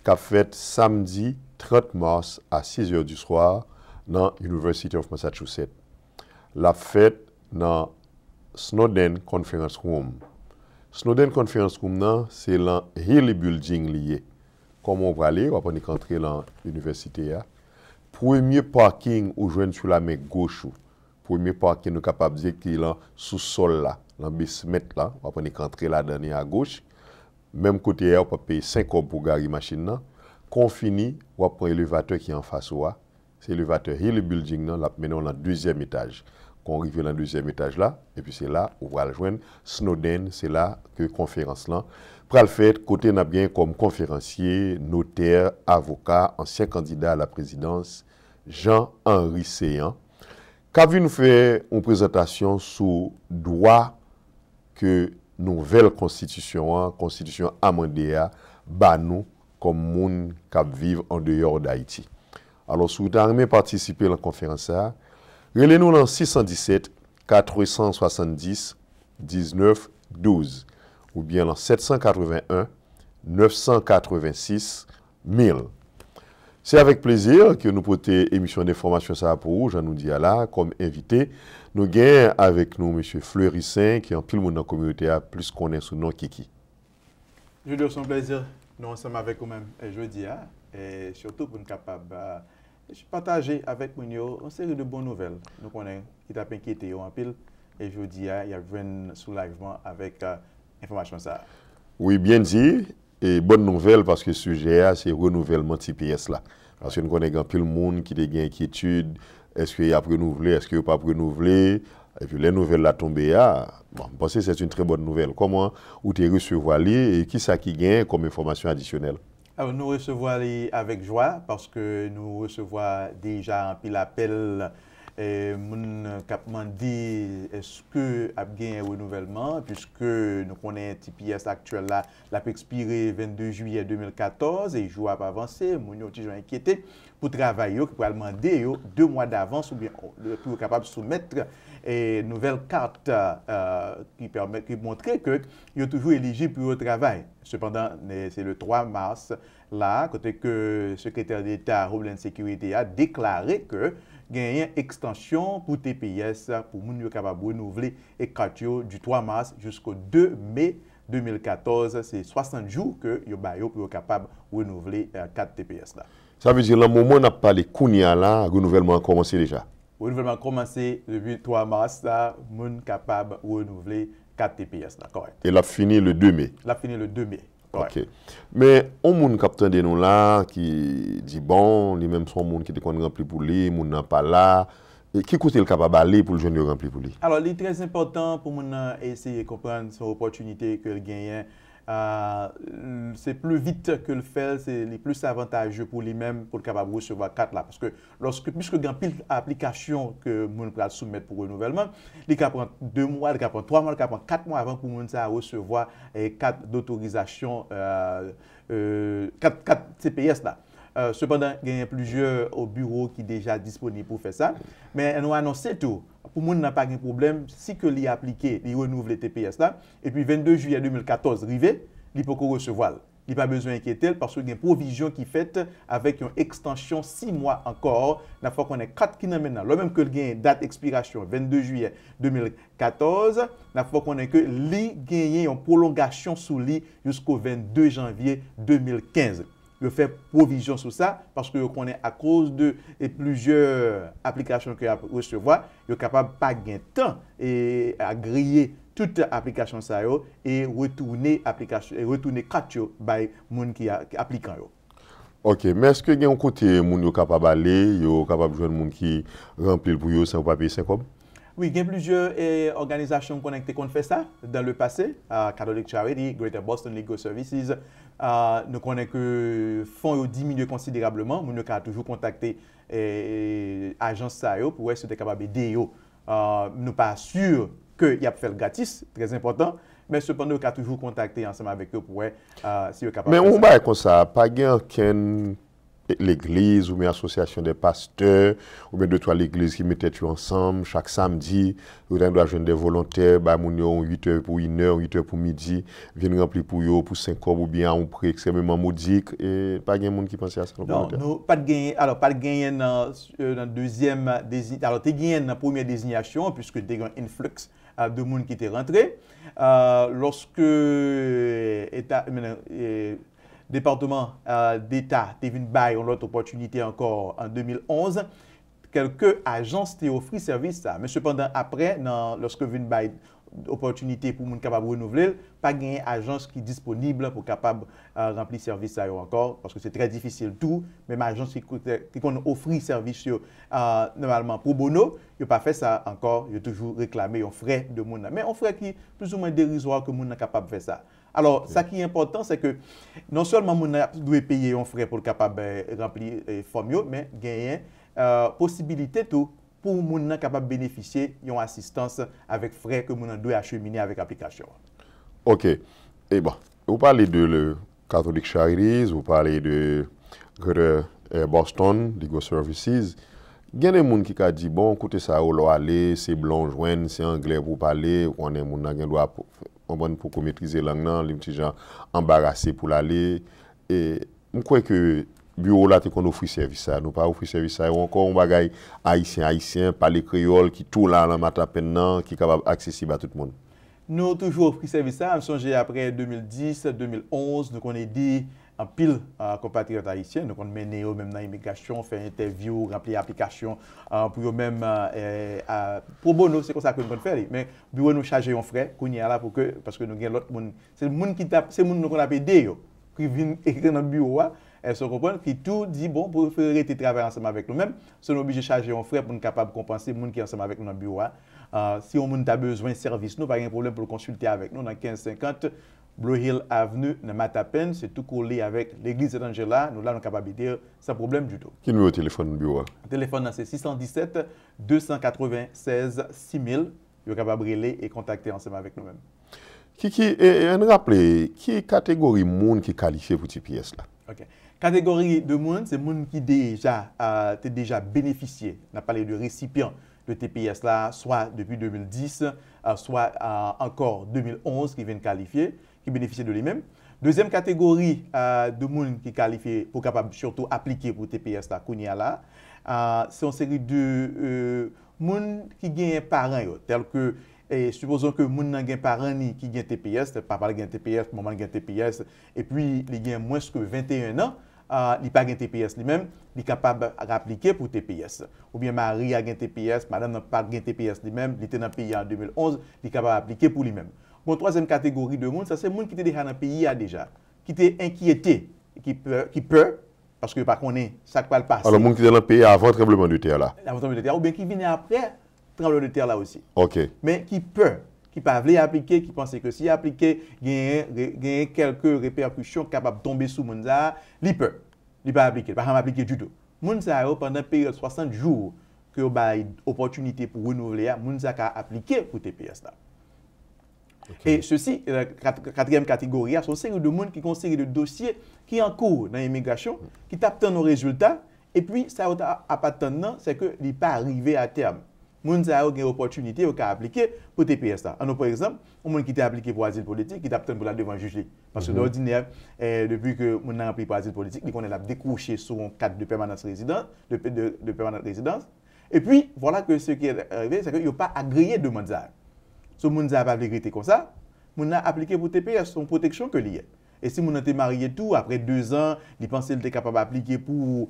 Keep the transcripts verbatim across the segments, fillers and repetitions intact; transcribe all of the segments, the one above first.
k ap fèt samdi trant mas a sis è di swa nan University of Massachusetts. L ap fèt nan Snowden Conference Room. Snowden Conference Room nan, se lan Healy Building li ye. Kòman w prale, w ap annik antre lan inivèsite a. Premye parking ou jwenn sou la men goch ou. Premye parking nou kapab di ki lan sousòl la, lan basement la, w ap annik antre ladan li agoch. Menm kote a, w p ap peye senk kòb pou gari machin nan. Kon w fini, w ap pran elevatè ki anfas ou a. Se elevatè Healy Building nan, l ap mennen w lan dezyèm etaj. Kon w rive lan dezyèm etaj la, epi se la ou pral jwenn Snowden, se la ke konferans lan pral fèt, kote n ap gen kòm konferansye, notè, avoka, ansyen kandida a la prezidans, Jean Henry Céant, k ap vin fè yon prezantasyon sou dwa ke nouvèl konstitisyon an, konstitisyon amande a, ba nou kòm moun k ap viv andeyò Dayiti. Alò, si w ta renmen patisipe lan konferans sa a, rele nou lan sis san disèt, kat san swasanndis, diznèf, douz, oubyen lan sèt san katreven en, nèf san katreven sis, mil. Se avèk plezi ke nou pote emisyon enfòmasyon sa a pou ou, jan nou di a la, kòm envite. Nou gen avèk nou mesye Fleurissaint, ke anpil moun nan kominote a plis konnen sou non Kiki. Julio, se yon plezi nou ansanm avèk ou menm, e, jodi a, e sitou pou n kapab, a, pataje avèk moun yo yon seri de bon nouvèl nou konnen ki t ap enkyete yo anpil, e jodi a, y ap jwenn soulajman avèk, a, enfòmasyon sa a. Wi, byen di. E bòn nouvèl, paske sijè a se renouvèlman T P S la. Paske nou konnen gen anpil moun ki te gen enkyetid, èske y ap renouvle, èske yo p ap renouvle, epi lè nouvèl la tonbe a, bon, m panse se yon trè bòn nouvèl. Kòman ou te resevwa li e kisa ki gen kòm enfòmasyon adisyonèl? Alò, nou resevwa li avèk jwa, paske nou resevwa deja anpil apèl, e, moun k ap mande èske ap gen renouvèlman, piske nou konnen T P S aktyèl la, l ap ekspire vennde jiyè de mil katòz, e jou ap avanse, moun yo ti jan enkyete pou travay yo, ki pral mande yo de mwa davans oubyen, e, pou yo kapab soumèt, e, nouvèl kat, e, ki pèmèt, ki montre ke yo toujou elijib pou yo travay. Sepandan, e, se le twa mas la, kote ke Sekretè Deta Homeland Security a deklare ke genyen ekstansyon pou T P S pou moun yo kapab renouvle e kat yo du twa mas jusqu'au deux mai deux mille quatorze. Se swasant jou ke yo ba yo pou yo kapab renouvle, e, kat T P S la. Sa vle di, lan moman n ap pale kounye a la, renouvèlman an kòmanse deja? Renouvèlman an kòmanse depi twa mas la, moun kapab renouvle kat T P S la, kòrèk. E l ap fini le de me? L ap fini le de me, kòrèk. Ok. Men, yon moun k ap tande nou la, ki di, bon, li menm se yon moun ki te konn ranpli pou li, moun nan pa la, e ki kote l kapab ale pou l jwenn yo ranpli pou li? Alò, li trè enpòtan pou moun nan eseye konprann se yon opòtinite ke l genyen. A, se pli vit ke l fè l, se li plis avantaje pou li menm, pou l kapab resevwa kat la. Paske lòske, piske gen anpil aplikasyon ke moun pral soumèt pou renouvèlman, li ka pran de mwa, li ka pran twa mwa, li ka pran kat mwa avan pou moun sa a resevwa, e, kat dotorizasyon, e, e, kat, kat T P S la. E, sepandan, genyen plizyè, o, biwo ki deja disponib pou fè sa. Men nou anonse tou, pou moun nan pa gen pwoblèm, si ke li aplike, li renouvle T P S la, epi vennde jiyè de mil katòz rive, li poko resevwa l. Li pa bezwen enkyete l, paske gen pwovizyon ki fèt avèk yon ekstansyon sis mwa ankò. N ap fè w konnen kat ki nan men nan, lè menm ke l genyen dat ekspirasyon vennde jiyè de mil katòz, n ap fè w konnen ke li genyen yon pwolongasyon sou li jisko vennde janvye de mil kenz. Yo fè pwovizyon sou sa, paske yo konnen akoz de, e, plizyè aplikasyon ke y ap resevwa, yo kapab pa gen tan, e, agreye tout aplikasyon sa yo e retounen aplikasyon, e retounen kat yo bay moun ki a, ki aplikan yo. Ok, men èske gen yon kote moun yo kapab ale, yo kapab jwenn moun ki ranpli l pou yo san yo pa peye senk kòb? Wi, gen plizyè, e, òganizasyon m konnen ki te konn fè sa dans le passé, a, Catholic Charity, Greater Boston Legal Services. A, nou konnen ke fon yo diminye konsiderableman, moun yo ka toujou kontakte, e, ajans sa yo pou wè si yo te kapab ede yo. A, nou pa si ke y ap fè l gratis, trè enpòtan, men sepandan yo ka toujou kontakte ansanm avèk yo pou wè, a, si yo kapab fè sa. Men yon bagay konsa, pa gen okenn legliz oubyen asosyasyon de pastè oubyen de twa legliz ki met tèt yo ansanm chak samdi, yo ta gen dwa jwenn de volontè, bay moun yo yon uit è pou inè, yon uit è pou midi, vin ranpli pou yo pou senk kòb oubyen a yon pri ekstrèmeman modik. E pa gen moun ki panse a sa, yon Non, volontè? Nou pa t genyen, alò, pa t genyen nan, euh, nan dezyèm dezi-, alò, te genyen nan premyè dezinyasyon, puiske te gen yon influx euh, de moun ki te rantre. Euh, lòske eta, men, euh, Depatman euh, Deta te vin bay yon lòt opòtinite ankò an de mil onz, kèlke ajans te ofri sèvis sa. Men sepandan, apre, nan, lòske vin bay opòtinite pou moun kapab renouvle l, pa genyen ajans ki disponib pou kapab euh, ranpli sèvis sa yo ankò, paske se trè difisil tou. Menm ajans ki, ki konn ofri sèvis yo euh, nòmalman pro bono, yo pa fè sa ankò, yo toujou reklame yon frè de moun nan. Men yon frè ki plizoumwen derizwa ke moun nan kapab fè sa. Alò, sa ki enpòtan, se ke non sèlman moun nan ap dwe peye yon frè pou l kapab euh, ranpli euh, fòm yo, men genyen euh, posibilite tou pou moun nan kapab benefisye yon asistans avèk frè ke moun nan dwe achemine avèk aplikasyon an. Ok. E bon, ou pale de le Catholic Charities, ou pale de Greater eh, Boston Legal Services. Gen de moun ki ka di, bon, kote sa yo, lè w ale, se blan w jwenn, se anglè pou w pale, ou konnen moun nan gen dwa pou- konprann poko metrize lang nan, li yon ti jan anbarase pou l ale. E m kwè ke biwo w la te konn ofri sèvis sa. Nou pa ofri sèvis sa yo ankò, yon bagay ayisyen, ayisyen, pale kreyòl, ki tou la nan Matapenn nan, ki kapab aksesib a tout moun. Nou toujou ofri sèvis sa. M sonje apre de mil dis, de mil onz, nou konn ede anpil euh, konpatriyòt ayisyen. Nou konn mennen yo menm nan imigrasyon, fè entèvyou, ranpli aplikasyon euh, pou yo menm euh, euh, pro bono, se konsa ke nou konn fè li. Men biwo nou chaje yon frè kounye a la pou ke, paske nou gen lòt moun, se moun ki t ap, se moun nou konn ap ede yo, ki vin ekri nan biwo a, èske w konprann, ki tou di, bon, prefere rete travay ansanm avèk nou menm, so nou oblije chaje yon frè pou n kapab konpanse moun ki ansanm avèk nou nan biwo a. Euh, si yon moun ta bezwen sèvis nou, pa gen pwoblèm pou l konsilte avèk nou nan kenz senkant Blue Hill Avenue nan Matapenn, se tou kole avèk legliz Sent Angela, nou la nou kapab ede san pwoblèm ditou. Ki nimewo telefòn biwo a? Telefòn nan se sis san disèt, de san katrevennsèz, sis mil, yo kapab rele e kontakte ansanm avèk nou menm. Kiki, e, e, ann raple, ki kategori moun ki kalifye pou T P S la? Ok. Kategori de moun, se moun ki deja, euh, te deja benefisye, n ap pale de resipyan de T P S la, swa depi de mil dis, euh, swa euh, ankò de mil onz ki vin kalifye, ki benefisye de li menm. Dezyèm kategori euh, de moun ki kalifye pou kapab sitou aplike pou T P S la kounye a la, euh, se yon seri de euh, moun ki genyen paran yo, tèlke, e, sipozon ke moun nan gen paran li ki gen T P S, papa l gen T P S, manman l gen T P S, epi li gen mwens ke venteyen an, a, li pa gen T P S li menm, li kapab aplike pou T P S. Oubyen mari a gen T P S, madanm nan pa gen T P S li menm, li te nan peyi a an de mil onz, li kapab aplike pou li menm. Bon, twazyèm kategori de moun, sa se moun ki te deja nan peyi a deja, ki te enkyete, ki pè, ki pè, paske yo pa konnen sa k pral pase. Alò, moun ki te nan peyi a avan tranblemanntè a la. Avan tranblemanntè a, oubyen ki vini apre tranblemanntè a la osi. Ok. Men ki pè, ki pa vle aplike, ki panse ke si aplike, genyen, re- genyen kèlke repèkisyon ki kapab tonbe sou moun sa a, li pè. Li pa aplike, li pa janm aplike ditou. Moun sa yo, pandan peryòd swasant jou ke yo bay opòtinite pou renouvle a, moun sa ka aplike pou T P S la. E sesi, katriyèm kategori a, se yon seri de moun ki gen yon seri de dosye ki an kou nan imigrasyon, ki t ap tann yon rezilta, epi sa yo t ap atann nan, se ke li pa rive a tèm. Moun sa yo gen opòtinite, yo ka aplike pou T P S la. Ann nou pran egzanp, yon moun ki te aplike pou azil politik, ki t ap tann pou l al devan jij li. Paske dòdinè, depi ke moun nan aplike pou azil politik, li konnen l ap dekwoche sou yon kat de pèmanans rezidans, de, de, de pèmanant rezidans. Epi, vwala ke se ki rive, se ke yo pa agreye demann sa a. So, moun sa a pa vle rete konsa, moun nan aplike pou T P S, se yon pwoteksyon ke li ye. E si moun nan te marye tou, apre dezan, li panse li te kapab aplike pou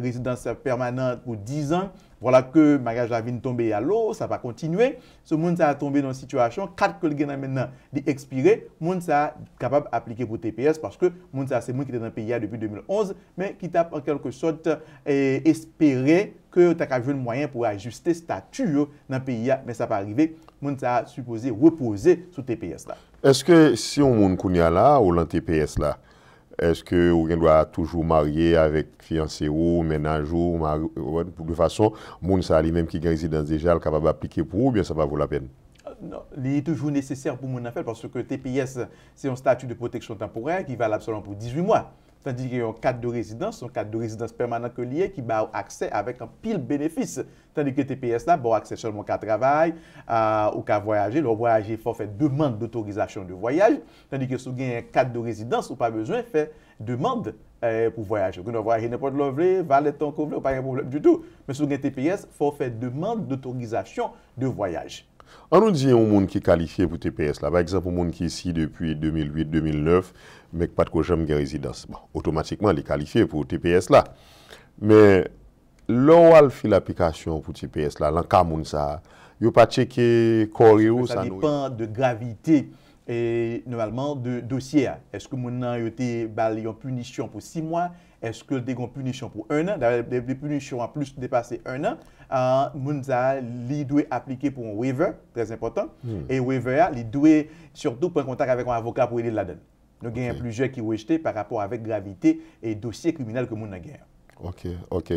rezidans pèmanan pou dizan, vwala ke maryaj la vin tonbe a lo, sa pa kontinye. So, moun sa a tonbe nan yon sitiyasyon, kat ke l gen nan men nan, li ekspire, moun sa a kapab aplike pou T P S, paske moun sa a se moun ki te nan peyi a depi de mil onz, men ki t ap, an kèlke sòt, espere ke yo ta ka jwenn mwayen pou ajiste stati yo nan peyi a, men sa pa rive. Moun sa a sipoze repoze sou T P S la. Èske si yon moun kounye a la, ou lan T P S la, èske ou gen dwa toujou marye avèk fiyanse ou, mennaj ou, mari, ou konprann, pou de fason, moun sa a li menm ki gen rezidans deja, l kapab aplike pou ou, oubyen sa pa vo lapèn? Non, li toujou nesesè pou moun nan fè l, paske T P S, se yon stati de pwoteksyon tanporè ki valab sèlman pou dizuit mwa. Tandis que yon kat de rezidans, yon kat de rezidans pèmanan ke li ye, ki ba w aksè avèk anpil benefis. Tandis que T P S la ba w aksè sèlman yon kat travay, a, ou ka vwayaje, lè w vwayaje, fò w fè demann d'autorisation de voyage. Tandis que si w gen kat de rezidans, ou pa bezwen fè demann, eh, pou vwayaje. Ou gen dwa vwayaje nenpòt lè w vle, valè tan ke w vle, ou pa gen pwoblèm ditou. Men si w gen T P S, fò w fè demann d'autorisation de voyage. An nou di yon moun ki kalifye pou T P S la, pa egzanp, yon moun ki isi depi de mil uit, de mil nèf, men ki pa t ko janm gen rezidans. Bon, otomatikman, li kalifye pou T P S la. Men, lè w al fil aplikasyon pou T P S la, nan ka moun sa a, yo pa tcheke kò yo, sa nou. Sa depann de gravite, e, nòmalman, de dosye a. Èske moun nan, yo te ba l yon pinisyon pou sis mwa? Èske l te gen yon pinisyon pou enn an? Dayè, de, de pinisyon an plis depase enn an, a, moun sa a, li dwe aplike pou yon waiver, trè enpòtan. E waiver a, li dwe sitou pran kontak avèk yon avoka pou ede l ladan l. Nou genyen plizyè ki rejte pa rapò avèk gravite e dosye kriminèl ke moun nan genyen. Ok, ok.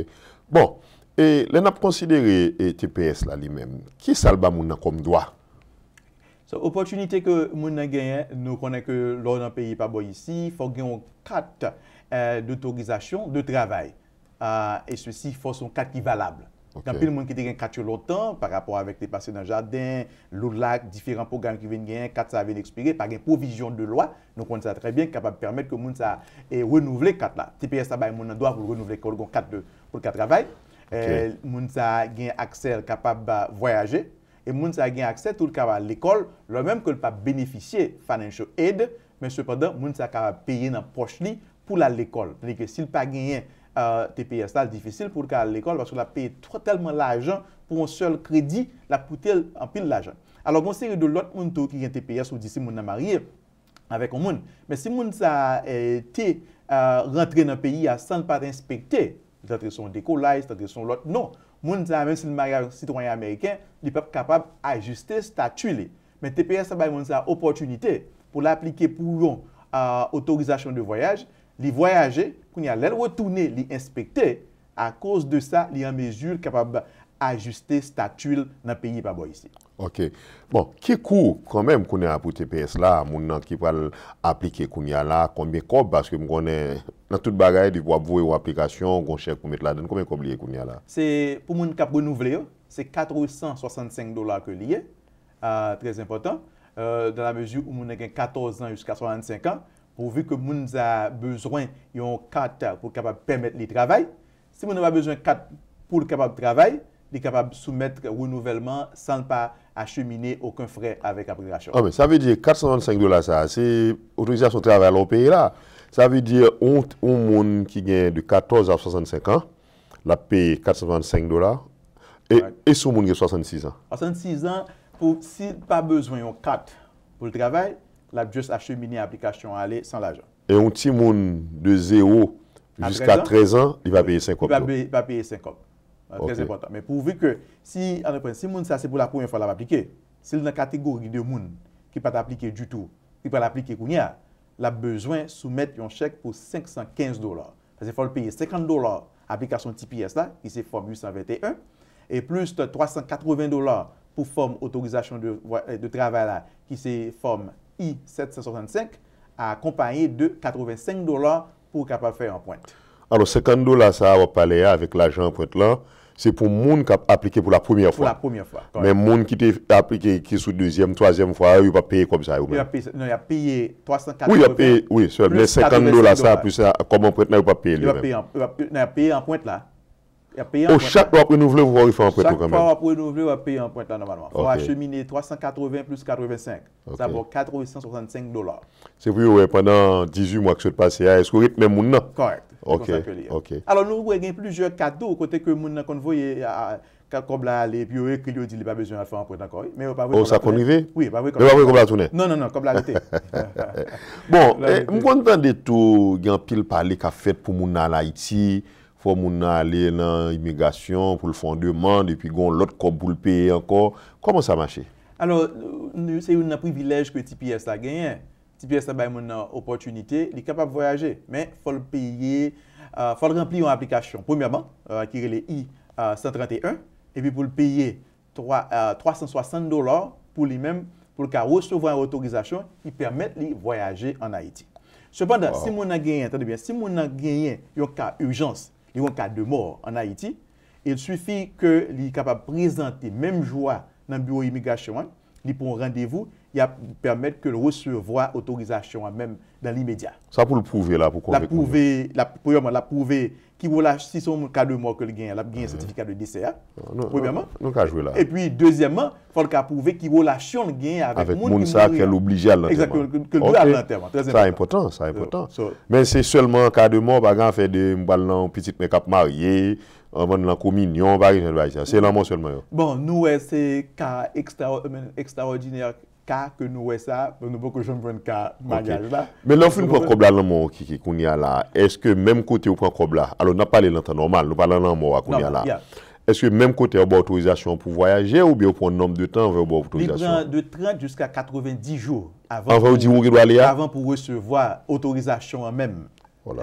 Bon, e lè n ap konsidere, e, T P S la li menm, kisa l ba moun nan kòm dwa? So, opòtinite ke moun nan genyen, nou konnen ke lè w nan peyi pa bò isi, fòk gen yon kat, eh, d'autorisation de travail. Ah, e sesi fò se yon kat ki valab. Gen anpil moun ki te gen kat yo lontan, pa rapò avèk te pase nan jaden, Lulak, diferan pwogram ki vin genyen, kat sa vin ekspire, pa gen pwovizyon de lwa, nou konn sa trè byen, ki kapab pèmèt ke moun sa, e, renouvle kat la. T P S la bay moun nan dwa pou l renouvle, ke l gen kat de, pou l ka travay. E, moun sa gen aksè, l kapab, a, vwayaje. E moun sa gen aksè tou, l ka al lekòl, lè menm ke l pa benefisye financial aid, men sepandan, moun sa ka peye nan pòch li pou l al lekòl. Tandis ke si l pa genyen, euh, T P S la, l difisil pou l ka al lekòl paske l ap peye twò, tèlman lajan pou yon sèl kredi, l ap koute l anpil lajan. Alò, gen yon seri de lòt moun tou ki gen T P S, ou di si moun nan marye, avèk yon moun. Men si moun sa a, eh, te, eh, rantre nan peyi a san l pa t enspekte, li t antre sou yon dekolay, li t antre sou yon lòt non. Moun sa a, menm si l marye ak yon sitwayen ameriken, li p ap kapab ajiste estati li. Men T P S la bay moun sa a opòtinite pou l aplike pou yon, eh, otorizasyon de vwayaj. Li vwayaje, kounye a, lè l retounen, li enspekte, akoz de sa, li an mezi kapab ajiste estati l nan peyi pa bò isi. Ok. Bon, ki kou kanmenm kounye a pou T P S la, moun nan ki pral aplike kounye a la, konbyen kòb? Paske m konnen nan tout bagay, depi w ap voye yon aplikasyon, gon chèk pou met ladan l, konbyen kòb li ye kounye a la? Se pou moun k ap renouvle yo, se katresan swasannsenk dola ke li ye. Ah, trè enpòtan. Euh, dans la mesure où moun nan gen katòz an jiska swasannsenk an, pouvi ke moun sa a bezwen yon kat pou kapab pèmèt li travay. Si moun nan pa bezwen kat pou l kapab travay, li kapab soumèt renouvèlman san l pa achemine okenn frè avèk aplikasyon. Ah, men sa vle di katsan swasannsenk dola sa a, se otorizasyon travay la w peye la. Sa vle di yon, yon moun ki gen de katòz a swasannsenk an, l ap peye katsan swasannsenk dola. E, e si yon moun gen swasannsis an? Swasannsis an, pou, si l pa bezwen yon kat pou l travay, l ap just achemine aplikasyon ale san lajan. E yon timoun de zewo jiska trèz an, li pa peye senk kòb tou? Li pa peye, pa peye senk kòb. Trè enpòtan. Men pouvi ke si, ann pran, si moun sa se pou la premyè fwa l ap aplike, si l nan kategori de moun ki pa t aplike ditou, ki pral aplike kounye a, l ap bezwen soumèt yon chèk pou senk san kenz dola. Paske fò l peye senkant dola aplikasyon T P S la, ki se fòm uit san venteyen, e plis twasan katreven dola pou fòm otorizasyon de vwa-, de travay la, ki se fòm I sèt san swasannsenk, akonpaye de katrevensenk dola pou w kapab fè anprent. Alò, senkant dola sa a w ap pale a avèk lajan anprent lan, se pou moun k ap aplike pou la premyè fwa. Pou la premyè fwa, kòrèk. Men moun ki te aplike, ki sou dezyèm, twazyèm fwa yo, yo p ap peye kòb sa yo menm. Yo ap peye, non, y ap peye twasan katreven. Wi, y ap peye, wi, sèl, men senkant dola sa a plis a, kòb anprent lan, yo p ap peye li menm. Yo ap peye an-, yo ap, non, y ap peye anprent la. Y ap peye anprent la. O, chak lè w ap renouvle, w ap fè anprent ou kanmenm? Chak fwa w ap renouvle, w ap peye anprent la nòmalman. Fò w achemine twasan katreven plis katrevensenk. Sa ba w katresan swasannsenk dola. Se pou yo wè pandan dizuit mwa ki sot pase a, èske w ret menm moun nan? Kòrèk. Se konsa ke li ye. Ok. Alò, nou wè gen plizyè ka tou, kote ke moun nan konn voye, a, ka kòb la ale, epi yo ekri l, yo di li pa bezwen al fè anprent ankò, wi. Men yo pa voye kòb la tounen. O, sa konn rive? Wi, yo pa voye kòb la tounen. Yo pa voye kòb la tounen. Non, non, non, kòb la rete. Bon, e, m konn tande tou, gen anpil pale k ap fèt pou moun nan al Ayiti, fò moun nan ale nan imigrasyon pou l fè yon demann, epi gen yon lòt kòb pou l peye ankò. Kòman sa mache? Alò, nou, se youn nan privilèj ke T P S la genyen. T P S la bay moun nan opòtinite, li kapab vwayaje, men fò l peye, ah, fò l ranpli yon aplikasyon. Premyèman, ah, ki rele I, ah, san tranteyen, epi pou l peye twa, ah, twasan swasant dola pou li menm, pou l ka resevwa yon otorizasyon ki pèmèt li vwayaje ann Ayiti. Sepandan, si moun nan genyen, tande byen, si moun nan genyen yon ka ijans, li yon ka de mò an Ayiti, il suffit ke li kapab prezante menm jou a nan biwo imigrasyon an, li pran yon randevou, y ap pèmèt ke l resevwa otorizasyon an menm dan limedya. Sa pou l pwouve la pou konvenk moun yo? L ap pwouve, l ap, premyèman, l ap pwouve ki relasyon, si se yon ka de mò ke l genyen, l ap genyen sètifika de desè a, premyèman. Nou ka jwe la. Epi, dezyèmman, fò l ka pwouve ki relasyon l genyen avèk moun ki mouri a. Avèk moun sa ke l oblije al nan antèman. Egzakteman, ke, ke l dwe al nan antèman, trè enpòtan. Sa enpòtan, sa enpòtan. Men se sèlman an ka de mò, pa gen afè de m pral nan yon pitit mwen k ap marye, anvan nan kominyon, pa gen jan de bagay sa. Se lanmò sèlman yo. Bon, nou wè se ka ekstra, ekstraòdinè ka ke nou wè sa, nou poko janm jwenn ka maryaj la. Men lè w fin pran kòb la nan men w, Kiki, kounye a la, èske menm kote w pran kòb la, alò n ap pale nan tan nòmal, nou pa nan lanmò a kounye a la. Èske menm kote a w ba w otorizasyon pou vwayaje oubyen w pran yon nonb de tan anvan yo ba w otorizasyon? Li pran de trant jiska katrevenndis jou avan pou, avan w di w gen dwa ale a? Avan pou w resevwa otorizasyon an menm.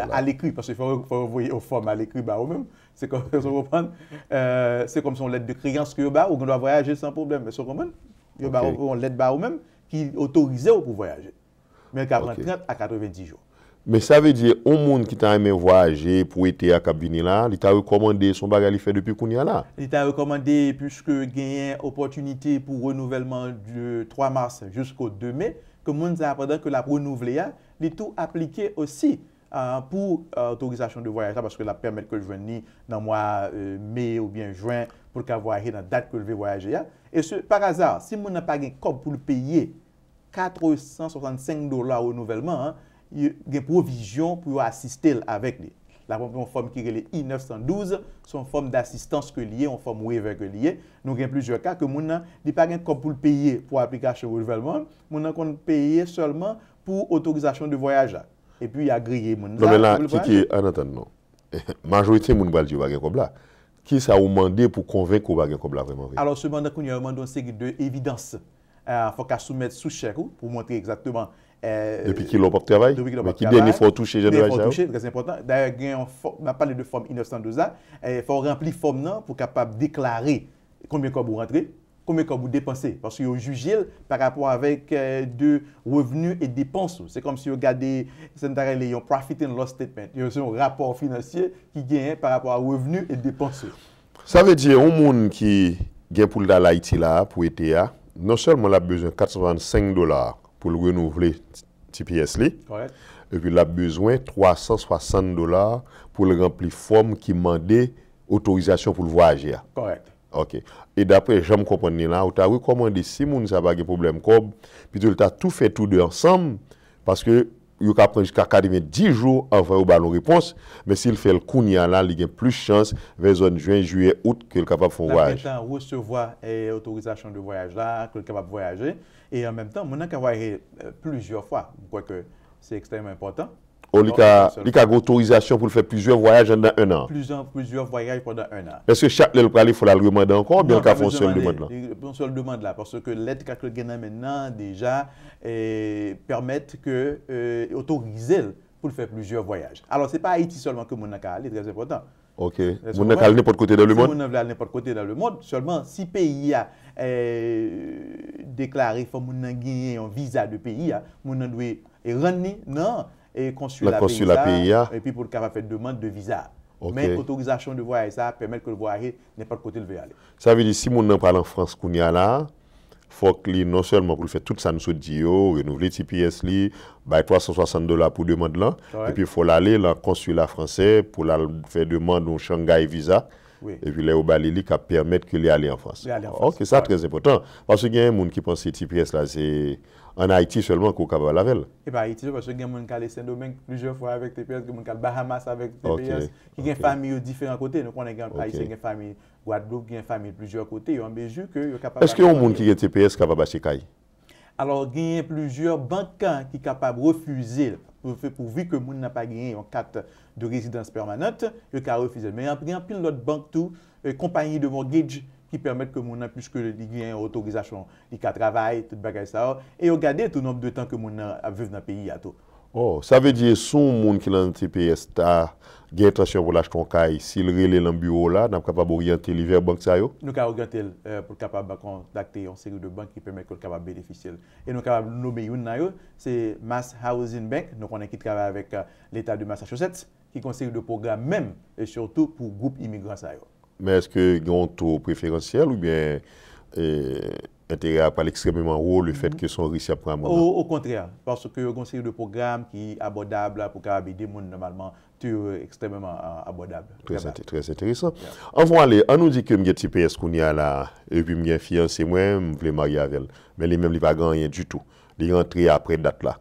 A lekri, paske fò, fò yo voye yon fòm a lekri ba ou menm. Se kòm, èske w konprann? Se kòm se yon lèt de kreyans ke yo ba ou, ou gen dwa vwayaje san pwoblèm. Èske w konprann? Yo ba ou yon lèt ba ou menm ki otorize w pou vwayaje. Men l ka pran trant a katrevenndis jou. Men sa vle di, yon moun ki ta renmen vwayaje pou ete a k ap vini la, li ta rekòmande, se yon bagay li fè depi kounye a la? Li ta rekòmande, piske genyen opòtinite pou renouvèlman de twa mas jisko de me, ke moun sa a, pandan ke l ap renouvle a, li tou aplike osi pou otorizasyon de vwayaj la, paske l ap pèmèt ke l jwenn li nan mwa me oubyen jen, pou l ka vwayaje nan dat ke l vle vwayaje a. E se, pa aza, si moun nan pa gen kòb pou l peye katresan swasannsenk dola renouvèlman an, gen pwovizyon pou yo asiste l avèk li. L ap ranpli yon fòm ki rele I nèf san douz, se yon fòm dasistans ke li ye, yon fòm waiver ke li ye. Nou gen plizyè ka ke moun nan, li pa gen kòb pou l peye pou aplikasyon renouvèlman an, moun nan konn peye sèlman pou otorizasyon de vwayaj la. Epi y agreye moun nan. Non, men la, Kiki, ann antann non. Majorite moun pral di yo pa gen kòb la. Kisa ou mande pou konvenk ou pa gen kòb la vrèman vre? Alò, sepandan, kounye a, yo mande yon seri de evidans. Fò w ka soumèt sou chèk ou pou montre egzakteman. Depi kilè w p ap travay? Depi kilè w p ap travay? Men ki dènye fwa w touche jan de bagay sa yo? Trè enpòtan. Dayè, gen yon fò-, m ap pale de fòm I nèf san douz la. Fò w ranpli fòm nan pou w kapab deklare konbyen kòb ou rantre, konbyen kòb ou depanse, paske yo jije l pa rapò avèk de revni e depans ou. Se kòmsi yo gade, sa n ta rele yon profit and loss statement. Yo, se yon rapò finansye ki genyen pa rapò a revni e depans ou. Sa vle di, yon moun ki gen pou l al Ayiti la pou ete a, non sèlman l ap bezwen kat san swasannsenk dola pou l renouvle T P S li, epi l ap bezwen twa san swasant dola pou l ranpli fòm ki mande otorizasyon pou l vwayaje a. Kòrèk. Ok. E daprè jan m konprann li la, ou ta rekòmande si moun sa pa gen pwoblèm kòb, pito l ta tou fè tou de ansanm, paske yo ka pran jiska katrevenndis jou anvan yo ba l yon repons, men si l fè l kounye a la, li gen plis chans, vè zòn jen, jiyè, out, ke l kapab fè yon vwayaj. L ap gentan resevwa otorizasyon de vwayaj la, ke l kapab vwayaje, e an menm tan, moun nan ka vwayaje plizyè fwa. M kwè ke se ekstrèmman enpòtan. O, li ka, li ka gen otorizasyon pou l fè plizyè vwayaj anndan en an. Plizyè, plizyè vwayaj pandan en an. Èske chak lè l prale, fò l al remande ankò, oubyen l ka fè yon sèl demann lan? Non, pa bezwen mande. Yon sèl demann la, paske lèt ka ke l gen nan men l nan deja pèmèt ke, otorize l pou l fè plizyè vwayaj. Alò, se pa Ayiti sèlman ke moun nan ka ale, trè enpòtan. Ok. Moun nan ka al nenpòt kote dan lemonn? Si moun nan vle al nenpòt kote dan lemonn, sèlman si peyi a deklare fò moun nan genyen yon viza de peyi a, moun nan dwe rann li nan konsila peyi sa, epi pou l kapab fè demann de viza. Men otorizasyon de vwayaj sa pèmèt ke l vwayaje nenpòt kote l vle ale. Sa vle di, si moun nan pral an Frans kounye a la, fòk li, non sèlman pou l fè tout sa n sot di yo, renouvle T P S li, bay twa san swasant dola pou demann lan, epi fò l ale nan konsila fransè pou l al fè demann yon Shanghai viza. Epi lè yo ba li li, k ap pèmèt ke li ale an Frans. Li ale an Frans. Ok, sa trè enpòtan. Paske gen moun ki panse T P S la se an Ayiti sèlman ke w kapab al avè l. E pa Ayiti sèlman, paske gen moun k ale Sendomeng plizyè fwa avèk T P S, gen moun k al Bahamas avèk T P S, ki gen fanmi yo diferan kote. Nou konnen gen Ayisyen gen fanmi Gwadloup, gen fanmi plizyè kote, yo an mezi ke yo kapab. Èske yon moun ki gen T P S kapab achte kay? Alò, genyen plizyè bank ki kapab refize l, pou, pouvi ke moun nan pa genyen yon kat de rezidans pèmanant, yo ka refize l. Men gen anpil lòt bank tou, konpayi de mortgage ki pèmèt ke moun nan, piske li genyen otorizasyon, li ka travay, tout bagay sa yo, e yo gade tou nonb de tan ke moun nan ap viv nan peyi a tou. Oh, sa vle di si yon moun ki nan T P S ta gen entansyon pou l achte yon kay, si l rele nan biwo w la, n ap kapab oryante li vè bank sa yo? Nou ka oryante l pou l kapab kontakte yon seri de bank ki pèmèt ke l kapab benefisye l. E nou kapab nome youn nan yo, se Mass Housing Bank, nou konnen ki travay avèk Leta de Massachusetts, ki gen yon seri de pwogram menm, e sitou pou gwoup imigran sa yo. Men èske gen yon to preferansyèl oubyen enterè a pral ekstrèmeman wo lefèt ke se yon risk y ap pran a moman? Okontrè, paske yo gen yon seri de pwogram ki abòdab pou kapab ede moun nòmalman, to ekstrèmeman abòdab. Trè enteresan. Anvan ale, an nou di ke m gen T P S kounye a la, epi m gen fiyanse mwen, m vle marye avè l. Men li menm li pa gen anyen ditou. Li rantre apre dat la.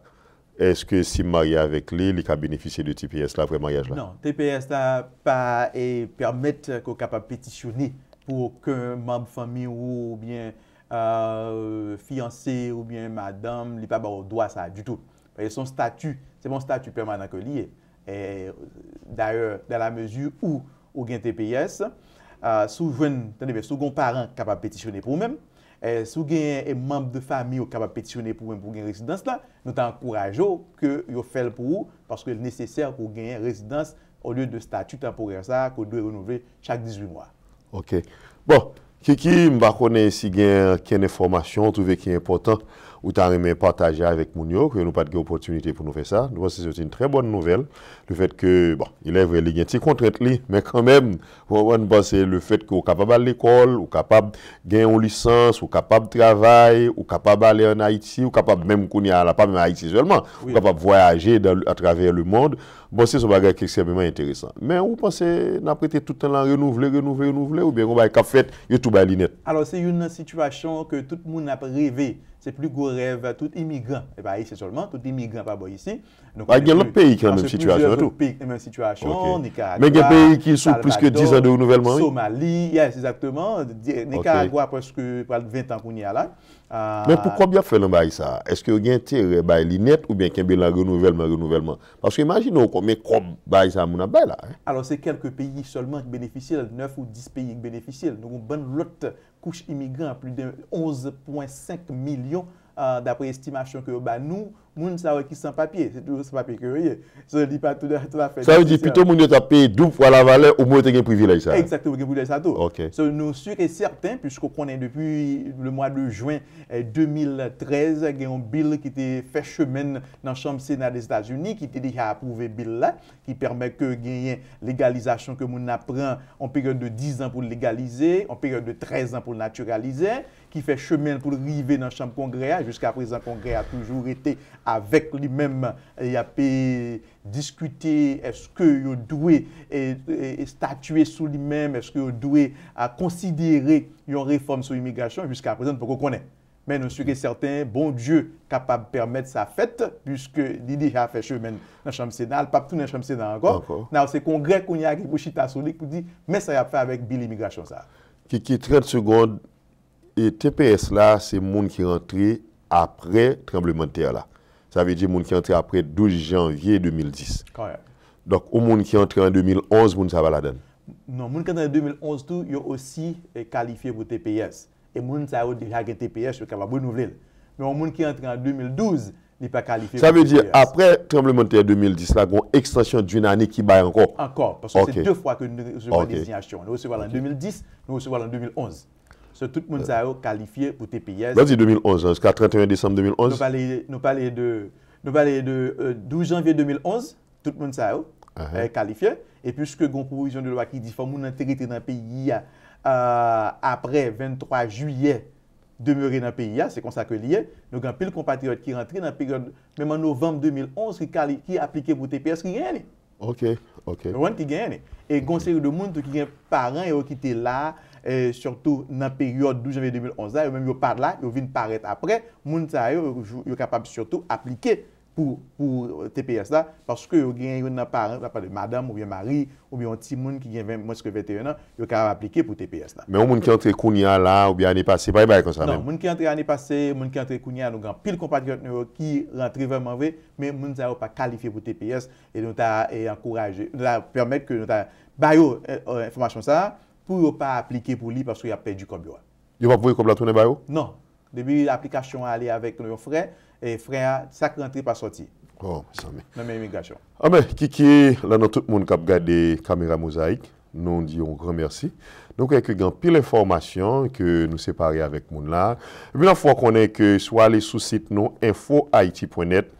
Èske si m marye avèk li, li ka benefisye de T P S la apre maryaj la? Non, T P S la pa e pèmèt ke w kapab petisyone pou okenn manm fanmi w oubyen fiyanse oubyen madanm, li pa ba w dwa sa ditou. Paske se yon stati, se pa yon stati pèmanan ke li ye. Dayè, dans la mesure où ou gen T P S, si w jwenn, tande byen, si w gen yon paran k kapab petisyone pou ou menm, si w gen manm de fanmi w k kapab petisyone pou ou menm pou w gen rezidans la, nou ta ankouraje w ke yo fè l pou ou, paske l nesesè pou w genyen rezidans olye de stati tanporè sa a ke w dwe renouvle chak dizuit mwa. Ok. Bon, Kiki, m pa konnen si gen okenn enfòmasyon ou twouve ki enpòtan ou ta renmen pataje avèk moun yo, ke nou pa t gen opòtinite pou nou fè sa. Nou panse se yon trè bòn nouvèl. Lefèt ke, bon, ilèvre, li gen ti kontrent li, men kanmenm, ou konprann, m panse lefèt ke ou kapab al lekòl, ou kapab gen yon lisans, ou kapab travay, ou kapab ale ann Ayiti, ou kapab menm kounye a la, pa menm Ayiti sèlman, ou kapab vwayaje atravè lemond. Bon, se yon bagay ki ekstrèmeman enteresan. Men ou panse n ap rete tout tan lan renouvle, renouvle, renouvle, oubyen gon bagay k ap fèt, yo tou bay li nèt? Alò, se youn nan sitiyasyon ke tout moun ap reve. Se pli gwo rèv tout imigran, e pa ayisyen sèlman, tout imigran pa bò isi. Pa gen lòt peyi ki nan menm sitiyasyon an tou? Peyi ki nan menm sitiyasyon, Nikaragwa, men gen peyi ki sou plis ke diz an de renouvèlman, wi. Somali, yes, egzakteman. Nikaragwa prèske pral ven tan kounye a la. Men pou kòb y ap fè nan bagay sa a, èske yo gen enterè bay li nèt oubyen kenbe l an renouvèlman, renouvèlman? Paske imajine w konbyen kòb bagay sa a moun ap bay la. Alò, se kèlke peyi sèlman ki benefisye l, nèf ou dis peyi ki benefisye l. Nou gen yon bann lòt kouch imigran, plis de onz pwen senk milyon, dapre estimasyon ke yo ba nou, moun sa yo ki san papye, se toujou san papye ke yo ye. So, li pa toutafè nesesè. Sa vle di pito moun yo t ap peye doub fwa lavalè omwen yo te gen privilèj sa a. Egzakteman, gen privilèj sa a tou. Ok. So, nou si e sèten, piske w konnen depi le mwa de jen de mil trèz, gen yon bil ki te fè chemen nan chanm Sena Dèzetazini, ki te deja apwouve bil la, ki pèmèt ke genyen legalizasyon ke moun nan pran yon peryòd de diz an pou l legalize, yon peryòd de trèz an pou l natiralize, ki fè chemen l pou l rive nan chanm Kongrè a. Jiska prezan, Kongrè a toujou rete avèk li menm, y ap diskite èske yo dwe estatye sou li menm, èske yo dwe konsidere yon refòm sou imigrasyon. Jiska prezan, n poko konnen. Men nou si ke sèten, Bondye kapab pèmèt sa fèt, piske li deja fè chemen l nan chanm Sena, l p ap tounen nan chanm Sena ankò. Now se Kongrè kounye a ki pou chita sou li, pou di, men sa y ap fè avèk bil imigrasyon sa a. Kiki, trant segonn, e T P S la, se moun ki rantre apre tranblemanntè la. Sa vle di moun ki rantre apre douz janvye de mil dis. Kòrèk. Donk, yon moun ki rantre an de mil onz, moun sa pa ladan l? Non, moun ki rantre an de mil onz tou, yo osi kalifye pou T P S. E moun sa yo deja gen T P S, yo kapab renouvle l. Men yon moun ki rantre an de mil douz, li pa kalifye pou T P S. Sa vle di, apre tranblemanntè de mil dis la, gen yon ekstansyon d'une année ki bay ankò? Ankò, paske se de fwa ke nou resevwa dezinyasyon. Nou resevwa l an de mil dis, nou resevwa l an de mil onz. So, tout moun sa yo kalifye pou T P S. Lè w di de mil onz, jiska trannteyen desanm de mil onz? Nou pale, nou pale de, nou pale de euh, douz janvye de mil onz, tout moun sa yo kalifye. E piske gen yon pwovizyon de lwa ki di fò moun nan te rete nan peyi a apre venntwa jiyè, demere nan peyi a, se konsa ke li ye. Nou gen anpil konpatriyòt ki rantre nan peryòd, menm an novanm de mil onz, ki kali, ki aplike pou T P S, ki genyen li. Ok, ok. Ou konprann, ki genyen li. E gen yon seri de moun tou ki gen paran yo ki te la, e sitou nan peryòd douz janvye de mil onz la, yo menm yo pa t la, yo vin parèt apre. Moun sa yo, yo kapab sitou aplike pou, pou T P S la, paske yo gen youn nan paran, n ap pale madanm oubyen mari, oubyen yon timoun ki gen ven, mwens ke venteyen an, yo kapab aplike pou T P S la. Men yon moun ki antre kounye a la, oubyen ane pase, pa gen bagay konsa menm? Non, moun ki antre ane pase, moun ki antre kounye a, nou gen anpil konpatriyòt nou yo ki rantre vrèman vre, men moun sa yo pa kalifye pou T P S, e nou ta e, ankouraje, nou ta pèmèt ke nou ta ba yo e, e, enfòmasyon sa a, pou yo pa aplike pou li, paske y ap pèdi kòb yo a. Yo p ap voye kòb la tounen ba yo? Non. Depi aplikasyon an ale avèk yon frè, e frè a, sa k rantre pa sòti. Oh, mezanmi. Nan men imigrasyon. Anben, Kiki, lan non tout moun k ap gade Kamera Mozayik, nou di yon gran mèsi. Nou kwè ke gen anpil enfòmasyon ke nou separe avèk moun la. Epi n ap fè w konnen ke si w ale sou sit nou, info haiti point net,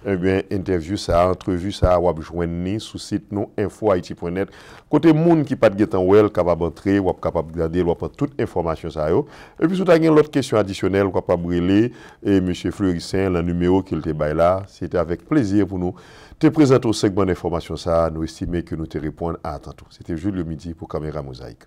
ebyen, entèvyou sa, antrevi sa, w ap jwenn li sou sit nou, info haiti point net. Kote moun ki pa t gentan wè l kapab antre, w ap kapab gade l, w ap pran tout enfòmasyon sa yo. Epi si w ta gen lòt kesyon adisyonèl, w kapab rele e mesye Fleurissaint lan nimewo ke l te bay la. Se te avèk plezi pou nou te prezante w segman enfòmasyon sa a. Nou estime ke nou te reponn a atant ou. Se te Julio Midi pou Kamera Mozayik.